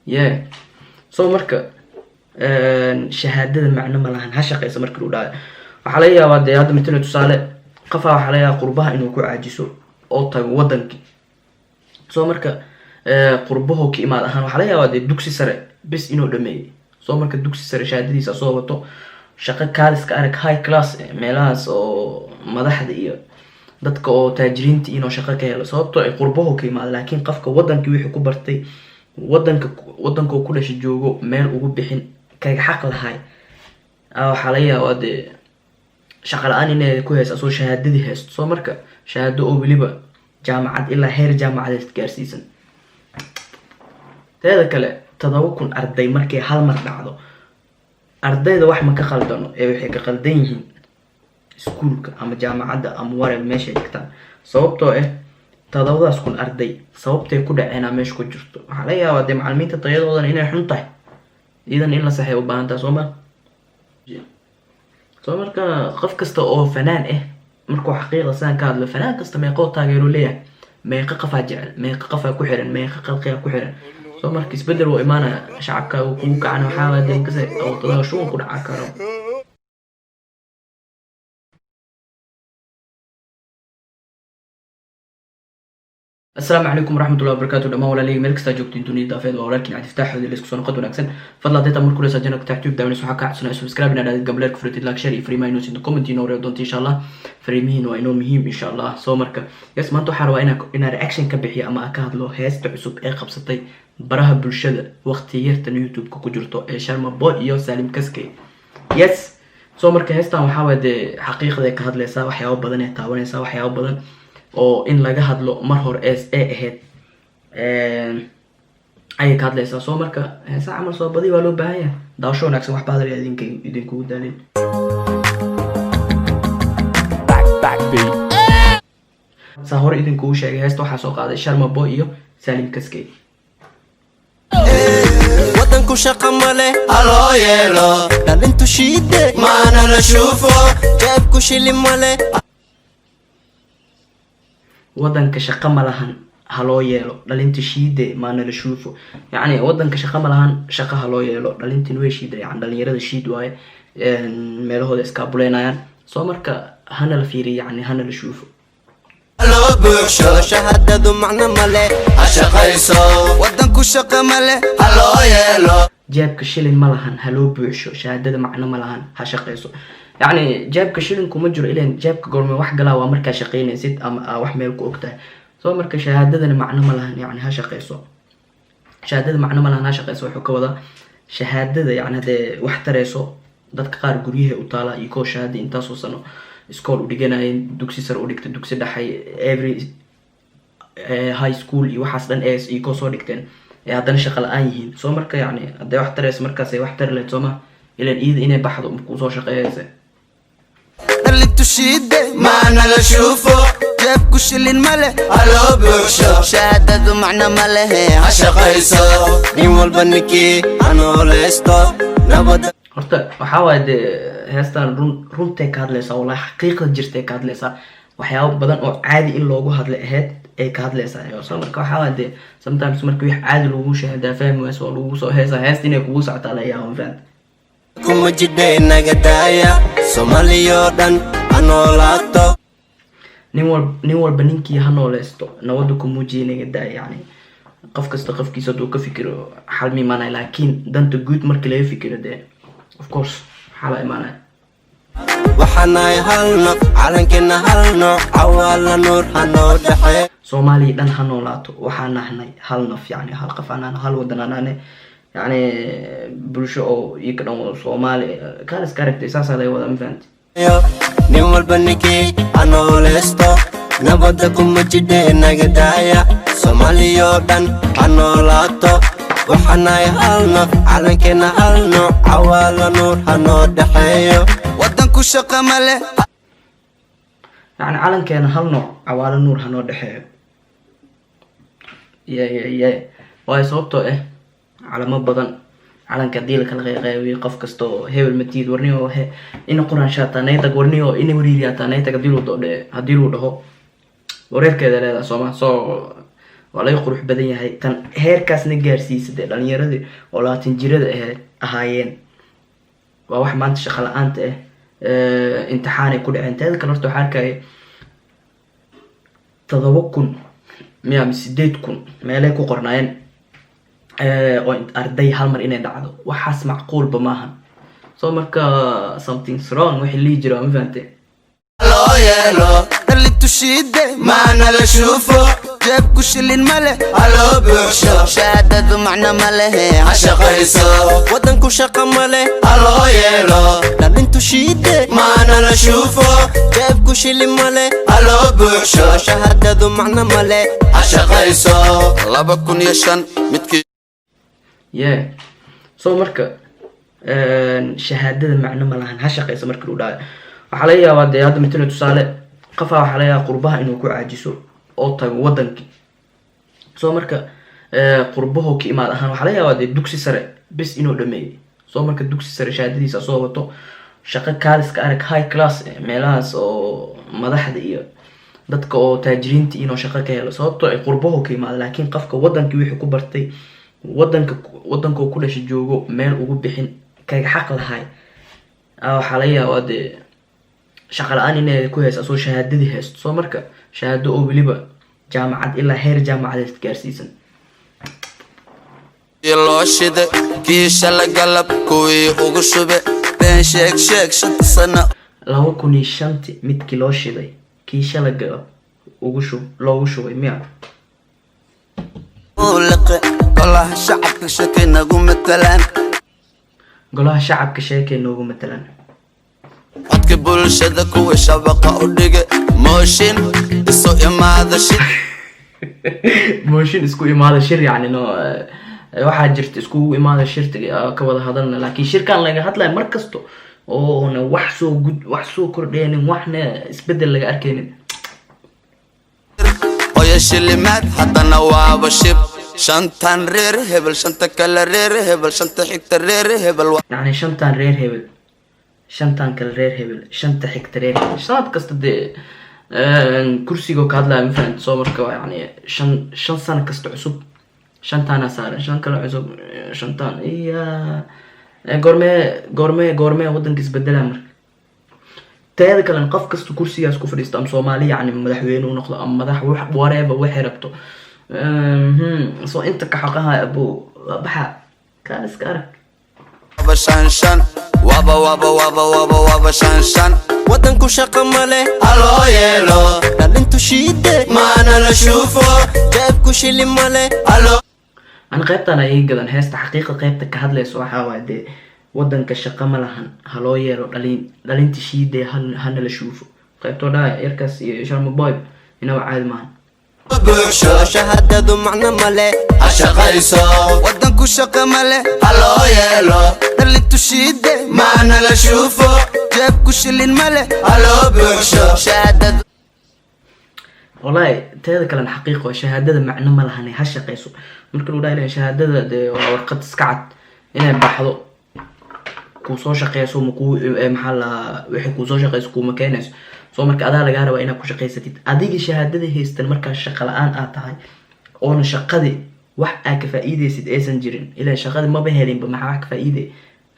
Yeah, so marka shahaadada macno ma lahan, ha shaqeysa markii lagu dhahayo, waxaa laga yaabaa dee hadda matala tusaale qofaa waxaa laga yaabaa qurbaha inuu ku caajiso oo tago wadankii. So marka qurbaho ka imaad ahaan, waxaa laga yaabaa dee dugsi sare bis inuu dhameeyey. So marka dugsi sare shahaadadiisa soo wato, shaqo kaaliska arag, high class, meelahaas oo madaxda iyo dadka oo taajiriinta inuu shaqo ka helo, sababtoo ay qurbaho ka imaada. Laakiin qofka wadankii wixii ku bartay, wadanka wadankoo ku dhashay joogo, meel ugu bixin kaga xaq lahay, waxaa laga yaabaa dee shaqa la-aan inay ku haysa asoo shahaadadii haysto. So marka shahaado oo weliba jaamacad ilaa heer jaamacadeed gaarsiisan. Teeda kale, 7,000 arday markay hal mar dhacdo, ardayda wax ma ka khaldano ee waxay ka khaldan yihiin iskuulka ama jaamacadda ama warel meeshay dhigtaan, sababtoo ah 7,000 arday sababtay ku dhaceenaa meesha ku jirto. Waxaa laga yaabaa dee macalimiinta tayadoodana inay xun tahay, iidan in la saxay u baahan tahay, soo ma? Soo marka qof kasta oo fanaan ah markuu xaqiiqda sidaan ka hadlo, fanaan kasta meeqoo taageero leeyahay, meeqa qafaa jecel, meeqa qafaa ku xiran, meeqa qalqiyaa ku xiran. Soo marka isbedel wuu imaanaya, shacabka uu kugu kacan, waxaa waa dee kase oo tadaha shuban ku dhaca karo. Asalaamu calaykum waraxmatullahi wabarakaatu dhammaan walaalihii meel kastaa joogtiin dunida daafeed. Waa walaalkiin Cabdifataax Xoodi. La isku soo noqod wanaagsan. Fadlan haddii taa markuu leysaa channelka Taxtube daawanayso, waxaa kaa codsanaya subscribe inaad aadid, gambaleerka furatid, like, share iyo fariimaha inoo sidno, comment inoo reeb doonto insha Allah. Fariimihiin waa inoo muhiim insha Allah. Soo marka yes, maanta waxaa rabaa inaa reaction ka bixiyo ama aan ka hadlo heesta cusub ee qabsatay baraha bulshada waqti yartan YouTube-ka ku jirto ee Sharma Boy iyo Salim Kaskey. Yes, so marka heestan waxaa waay dee xaqiiqda ka hadleysaa, waxyaabo badan ee taabanaysaa, waxyaabo badan oo in laga hadlo mar hore ee ahayd ayay ka hadleysaa. Soo marka heesaa camal soo badi waa loo baahan yahay. Daawasho wanaagsan, waxba hadal idinkugu daalin. Back, back beat. Saa hore idinkugu sheegay, heesta waxaa soo qaaday Sharma Boy iyo Salim Kaskey. Wadanku shaqa male, haloo yeelo dhalintu shiide maana la shuufo, jeebku shilin male. Wadanka shaqo ma lahan, haloo yeelo dhalinta shiide maana la shuufo. Yacni wadanka shaqo ma lahan, shaqa haloo yeelo dhalintin way shiida, yani dhalinyarada shiid waaye, meelahooda iskaabuleynayaan. Soo marka hana la fiiriyo, yani hana la shuufo. Loo buuxsho shahaadadu macno male, ha shaqayso. Wadanku shaqa male, haloo yeelo. Jeebka shilin ma lahan, haloo buuxsho, shahaadada macno ma lahan, ha shaqayso. Yacni jeebka shilinku ma jiro, ilan jeebka goorme wax galaa? Waa markaa shaqaynaysid ama aa wax meel ku ogtahay. Soo marka shahaadadana macno ma lahan, yani ha shaqayso. Shahaadada macno ma lahan, ha shaqayso, wuxuu ka wadaa shahaadada yani haddee wax tarayso, dadka qaar guryaha u taalaa iyo koo shahaada intaasoo sano iskool u dhiganayeen, dugsi sare u dhigta, dugsi dhexay, every high school iyo waxaas dhan ee iyo koo soo dhigteen ee haddana shaqa la-aan yihiin. Soo marka yacni hadday wax tarayso, markaasay wax tari lahayd, soo ma? Ilan iyada inay baxdo kusoo shaqeeyaysa. Dhalintu shiide maana la shuufo, jeebku shilin male, haloo buuxsho shahaadadu macno ma lehe, ha shaqayso. Nin walba ninkii ha nooleysto nabada. Horta waxaa waaye dee heestan run runtay ka hadlaysaa, wallahi xaqiiqda jirtay ka hadlaysaa, waxyaabo badan oo caadi in loogu hadlay ahayd ay ka hadlaysaa. So marka waxaa waaye dee sometimes marka wix caadi lagu sheegay hadaa fahmi wayso, waa lagu soo heesaa, heesta inay kugu socotaa la yaaba, ma fahamta? Kuma jidhe naga daaya, Soomaaliyoo dhan ha noolaato. Nin walba ninkii ha nooleysto, nabada ku muujiya, naga daaya. Yani qof kasta qofkiisa hadduu ka fikiro xal ma imaanaya, laakiin danta guud markii laga fikiro dee of course xala imaanaya. Waxaanahay hal naf, calankeenna hal nooc, Cawaala Nuur ha noo dhexe. Soomaaliya dhan ha noolaato, waxaa nahnay hal naf, yani hal qof anaan, hal wadan anaane, yani bulsho oo iyaka dhan oo Soomaali kaaliska aragtay, saasaa laga wadaa, ma fahanti? Nin walba ninkii ha nooleysto, nabada kuma jidhe naga daaya, Soomaaliyoo dhan ha noolaato. Waxaanahay hal naf, calankeenna hal nooc, Cawaala Nuur ha noo dhexeeyo. Wadanku shaqa ma leh. Yani calankeena hal nooc, Cawaalo Nuur hanoo dhexeeyo. Ye waayo, sababtoo ah calamo badan calanka hadii lakala qeyqeybiyo, qof kasta oo hebel matiid warniyo he ina quraanshaata naytag, warniyo ina wariiriyaata naytag, hadii luu hadii luu dhaho wareerkeeda leedahay sooma? So Waa laga qurux badan yahay. Tan heerkaasna gaarsiisa dee dhalinyaradii oo 20 jirada ahayd ahaayeen waa wax maanta shaqo la-aanta ah, imtixaanay ku dhaceen. Teeda kale, horta waxaa arkaya 7,000 miya ama 8,000 meelay ku qornaayeen oo arday hal mar inay dhacdo. Waxaas macquulba maahan. So marka something's wrong wixii lihi jira, ma fahante? Loo yeelo. Dhalintu shiide. Maana la shuufo. Jeebku shilin ma leh. Haloo buuxsho. Shahaadadu macno ma lehe. Ha shaqayso. Wadanku shaqo ma leh. Haloo yeelo. Dhalintu shiide. Maana la shuufo. Jeebku shilin ma leh. Haloo buuxsho. Shahaadadu macno ma leh. Ha shaqayso. 2005 midkii Yeah, so marka shahaadada macno ma lahan, ha shaqayso marka lagu dhahayo, waxaa laga yaabaa dee hadda matalan tusaale, qofaa waxaa laga yaabaa qurbaha inuu ku caajiso oo tago wadankii. So marka qurbaho ka imaad ahaan, waxaa laga yaabaa dee dugsi sare bis inuu dhameeyey. So marka dugsi sare shahaadadiisa soo wato, shaqo kaaliska arag, high class meelahaas oo madaxda iyo dadka oo taajiriinta inuu shaqo ka helo, sababtoo ay qurbaho ka imaada. Laakiin qofka wadankii wixii ku bartay, wadanka wadankoo ku dhashay joogo, meel ugu bixin kaga xaq lahay, waxaa laga yaabaa dee shaqa la-aan inay ku hayso asoo shahaadadii haysto. So marka shahaado oo weliba jaamacad, ilaa heer jaamacadeed gaarsiisan. Loo shide kii shala galab kuwii ugu shube been sheeg sheeg shanta sano. 2005-ti midkii loo shiday, kii shala galab ugu shub loogu shubay miya? Liqe golaha shacabka shakay nagu matalaan. Golaha shacabka sheekay noogu matalan. Codka bulshada kuwa shabaqa u dhige mooshin isu imaada shid. Mooshin isku imaada shir, yacni no waxaa jirta iskugu imaada shirta ka wada hadalna, laakiin shirkan laga hadlayo mar kasto oona wax soo gud, wax soo kordheenin, waxna isbedel laga arkaynin. Oya shilimaad haddana waaba shib. Shantan reer hebel, shanta kale reer hebel, shanta xigta reer hebel. Yacni shantan reer hebel, shantan kale reer hebel, shanta xigta reer hebel, sanad kasta dee kursigoo ka hadlaya, ma fahamti? Soo marka waa yacni shan sano kasta cusub shantaana saaran, shan kale cusub, shantan iya. Goormee wadanka isbedelaa? Marka teeda kalena, qof kasta kursigaas ku fadhiista, ama Soomaali yacni madaxweyne u noqdo ama madax wax whatever waxay rabto. So inta ka xoqaha abu baxa kaaliska arag. Waaba shan shan, waaba waaba waaba waaba waaba shan shan. Wadanku shaqo ma leh. Haloo yeelo. Dhalintu shiide. Maana la shuufo. Jeebku shilin ma leh. Haloo Ani qaybtan ay ii gadan heesta. Xaqiiqa qaybta ka hadlayso waxaa waaye dee wadanka shaqo ma lahan, haloo yeelo, dhalin dhalinta shiidee, hana la shuufo, qaybtoo dhaaya yarkaas iyo Sharma Boy inaba caadi maahan. Buuxsho. Shahaadadu macno ma leh. Ha shaqayso. Wadanku shaqo ma leh. Haloo yeelo. Dhalintu shiide. Maana la shuufo. Jeebku shilin ma leh. Haloo buuxsho. Shahaadadu Wallahi teeda kalena xaqiiq waa, shahaadada macno ma lahan, ha shaqayso marka lagu dhahay. Shahaadada dee waa warqad iska cad, inay baxdo kuu soo shaqeyso ma kuu maxaa la wixii kuu soo shaqeyso kuuma keenayso. Soo marka adaa lagaa rabaa inaad ku shaqaysatid adiga shahaadada haystan. Markaa shaqa la-aan aad tahay oona shaqadii wax aad ka faa'iideysid aysan jirin, ilaa shaqadii maba helinba, maxaa wax ka faa'iiday?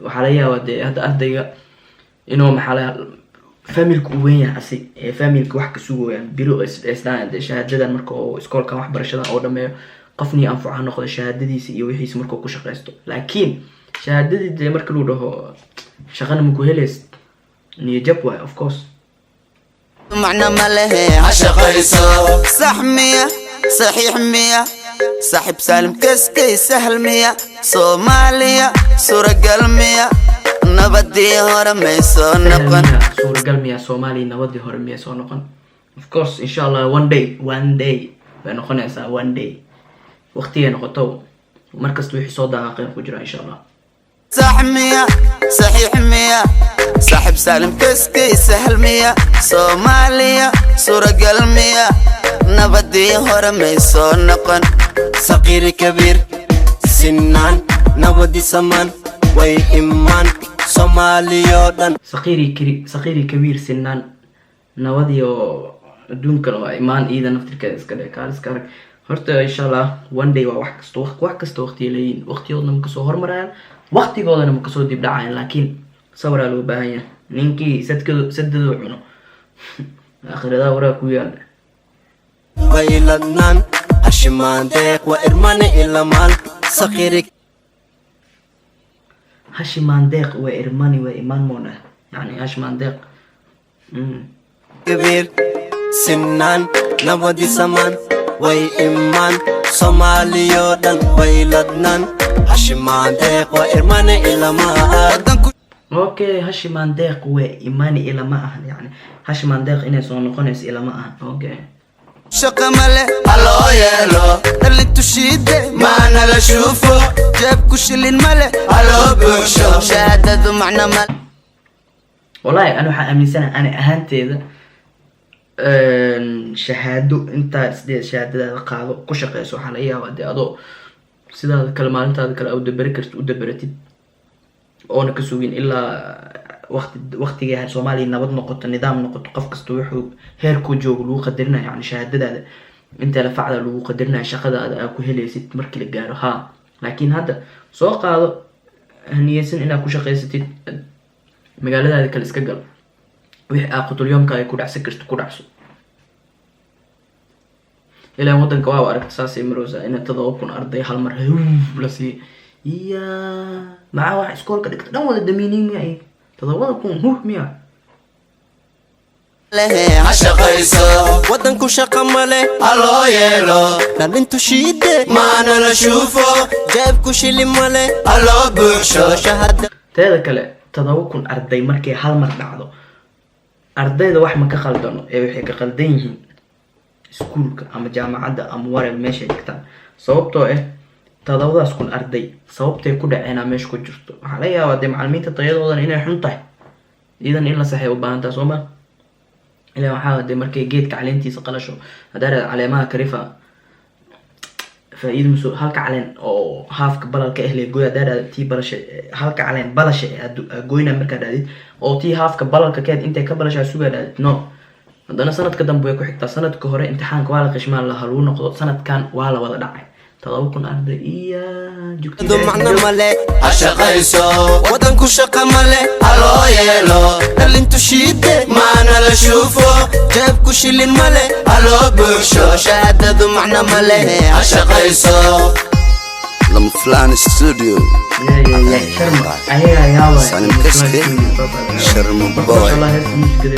Waxaa laga yaabaa dee hadda ardayga inuu maxaa laga familka uu weyn yahay, asi ee familka wax ka sugayaan biro isdhaan dee shahaadadan marka oo iskoolkan waxbarashadan oo dhameeyo, qofnii anfuc ha noqdo shahaadadiisa iyo wixiisa markuu ku shaqaysto. Laakiin shahaadadii dee marka lagu dhaho shaqana maku helaysid, niyajab waay, of course. Macno ma lehe. Ha shaqayso. Sax miya, saxiix miya, saaxiib Saalim kaskay, sahal miya, Soomaaliya suuragal miya, nabadii hore may soo Sahal noqon? Miya, suuragal miya, Soomaaliya nabadii hore miya soo noqon? Of course, insha Allah, one day, one day bay noqonaysaa, one day waqtigay noqoto. Markasta wixii soo daaqaqeen ku jira, insha Allah. Sax miya, saxiix miya, saaxiib Saalim kaskay, sahal miya, Soomaaliya suuragal miya, nabadii hore may soo noqon? Saqiir kabiir sinaan, nabadi samaan way imaan Soomaaliyoo dhan. Saqiiri kiri, saqiiri kabiir sinaan, nabadiyo adduunkan waa imaan. Iida naftirkeeda iska dhe, kaaliska arag. Horta insha Allah one day waa wax kasta, wax kasta waqtiya leeyihin, waqtigoodna ma kasoo hormarayaan, waqtigoodana ma kasoo dib dhacayaan, laakiin sabaraa loo baahan yahay. Ninkii sadkado sadadoo cuno, aakhiradaa waraa ku yaala. Wayladnaan hashimaandeeq waa irmane ilamaan sakhiri. Hashimaandeeq waa irmani, waa imaan moona, yani hashimaandeeq. Kabiir sinaan nabadi samaan way imaan, Soomaaliyoo dhan wayladnaan hashimaandeeq waa irmane ilamaan. Okay, hashimaandeeq waa imani ilama ahan, yani hashimaandeeq inay soo noqonayso ilama ahan, okay. Shaqa male, haloo yeelo dhalintu shiide maana la shuufo, jeebku shilin male, haloo buuxsho shahaadadu macna male. Wallahi ana waxaan aaminsanahay ani ahaanteeda, shahaado intaa sideed shahaadadaada qaado, ku shaqeyso. Waxaa laga yaabaa dee adoo sidaada kale maalintaada kale u daberi kartid, u daberatid, oona ka sugin ilaa waqti waqtigii Soomaaliya nabad noqoto, nidaam noqoto, qof kasta wuxuu heerkuu joogo lagu qadarinayo, yani shahaadadaada inta lafacda lagu qadarinayo, shaqadaada aa ku helaysid markii la gaaro ha. Laakiin hadda soo qaado, haniyeysan inaad ku shaqaysatid, magaaladaada kale iska gal, wixii aa qutulyoomka ay ku dhacsan karto ku dhacso. Ilaan wadanka waaba aragta saasay maroosaa in 7,000 arday hal mar huuf la siiyo. Iya, maxaa wax iskoolka dhigta dhan wada damiiniin miya? Iyaga 7,000 huh miya? Ha shaqayso, waddanku shaqa male, haloo yeelo dhalintu shiide maana la shuufo, jeebku shilin male, haloo buuxsho shahada. Teeda kale, 7,000 arday markay hal mar dhacdo, ardayda wax ma ka khaldano ee waxay ka khaldan yihiin iskuulka ama jaamacadda ama warel meeshay dhigtaan. Sababtoo ah 7,000 arday sababtay ku dhaceenaa meesha ku jirto. Waxaa laga yaabaa dee macalimiinta tayadoodana inay xun tahay, iyadan in la saxay u baahan tahay, soo ma? Ilaa waxaa dee markay geedka caleentiisa qalasho, haddaa raad caleemaha karifa faa-iido maso. Halka caleen oo haafka balalka eh lee gooy, haddaa dhahdo tii balasha, halka caleen balasha eh aad goyna markaa dhahdid, oo tii haafka balalka keed intay ka balashaa sugaa dhahdid, no, haddana sanadka dambe way ku xigtaa. Sanadka hore imtixaanka waa la qishmaan laha lagu noqdo, sanadkan waa la wada dhacay 7,000 arday iya. Du macno male, ha shaqayso, waddanku shaqa male, haloo yeelo dhalintu shiide maana la shuufo, jeebku shilin male, haloo buuxsho shahaadadu macno male, ha shaqayso. Lama Filaan Studio. Sharma ayagaa yaabaya. Salim Kaske, Sharma Boy,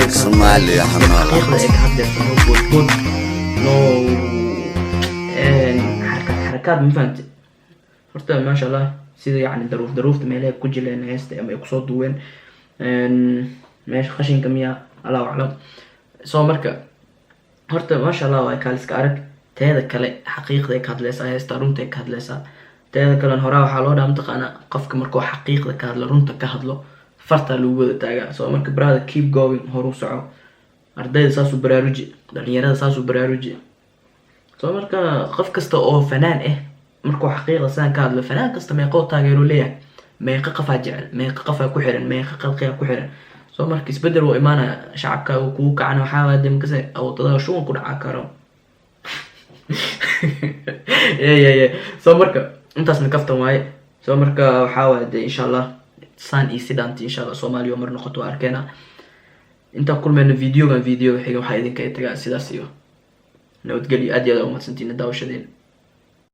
Soomaaliya ha noolaato. Xaqiiqda ay ka hadlayso, no boodbood, no xarakaad xarakaad, ma fahamte? Horta maasha Allah, sida yacni daruuf daruufta meelaha ku jileen heesta ama ay kusoo duween, meesha qashinka miya, Allahu aclam. So marka horta maasha Allah waa kaaliska arag. Teeda kale, xaqiiqda ay ka hadleysaa heesta, runta ay ka hadleysaa. Teeda kalen, horaa waxaa loo dhaha, mataqaanaa, qofka markuu xaqiiqda ka hadlo, runta ka hadlo, fartaa lagu wada taagaa. So marka brother, keep going, horu soco. Ardayda saasuu baraaruji, dhalinyarada saasuu baraaruji. So marka qof kasta oo fanaan ah markuu xaqiiqda sidaan ka hadlo, fanaan kasta meeqoo taageero leeyahay, meeqa qafaa jecel, meeqa qafaa ku xiran, meeqa qalqiyaa ku xiran. So marka isbedel wuu imaanaya, shacabka uu kugu kacana. Waxaa waaya dee makase wadada shuban ku dhacaa karo ye. So marka intaasna kaftan waaye. So marka waxaa waaya dee insha Allah saan iyo sidaanti insha Allah Soomaaliya oo mar noqoto waa arkeena. Intaan kulmayno videogan video xiga, waxaa idinkaga tagaa sidaas iyo nabadgelyo. Aad iyo aad umahadsantiin daawashadeen.